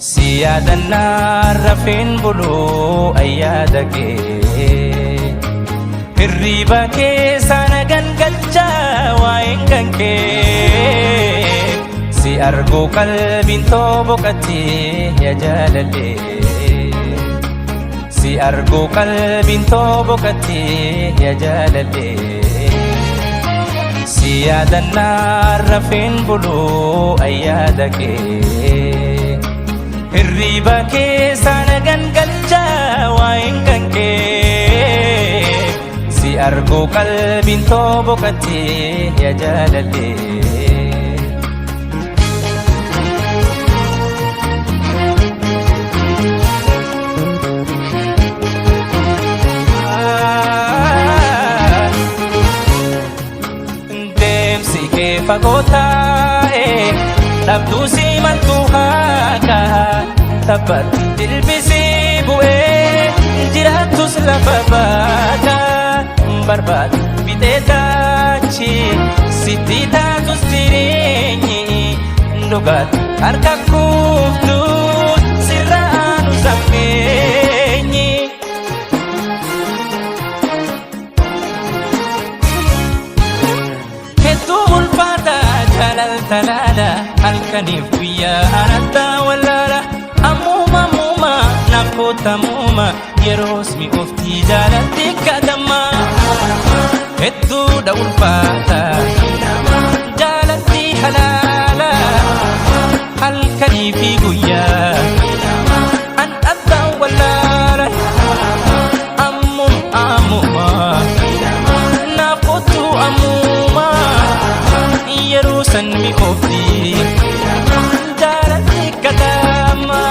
Si yaadannaa rafeen buluu ayyaada kee, hirriiba keessa na gangalchaa waa'een kan kee. Si arguu qalbiin too boqottee yaa jaalallee. Si arguu qalbiin too boqottee yaa jaalallee. Si yaadannaa rafeen buluu ayyaada kee, hirriiba keessa na gangalchaa waa'een kan kee. Si arguu qalbiin too boqottee yaa jaalallee. Deemsi kee fagoo taa'e, dhabduu si maltu haaka, taphatti dilbisii bu'ee jiraattus lafa baaka, barbaadu fixee taachi sitti taatus jireenyi dhugaatti harka kuuftu sirra aanu sammeenyi. Hedduu ulfaata jaalaltalaala, halkaniif guyyaa anattaa wallaala, ammuma ammuma naaf kootamuuma, yeroos mi'ooftii jaalalti kadhamma. Hedduudha ulfaata jaalalti halaala, halkanii fi guyyaa an addaa wallaala, ammuma ammuma naaf kootu ammuma, yeroo san mi'oofti jaalalti kadhamma.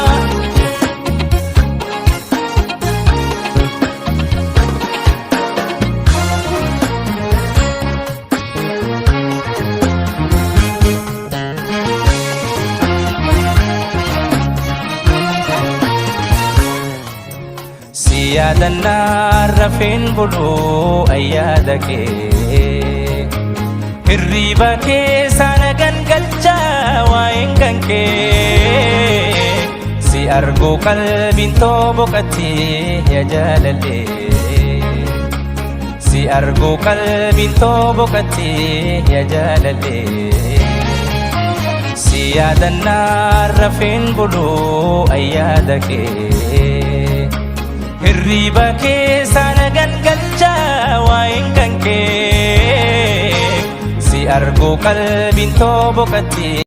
Si yaadannaa rafeen buluu ayyaada kee, hirriiba keessa na gangalchaa waa'een kan kee. Si arguu qalbiin too boqottee yaa jaalallee. Si arguu qalbiin too boqottee yaa jaalallee. Si yaadannaa rafeen buluu ayyaada kee, hirriiba keessa na gangalchaa waa'een kan kee. Si arguu qalbiin too boqottee.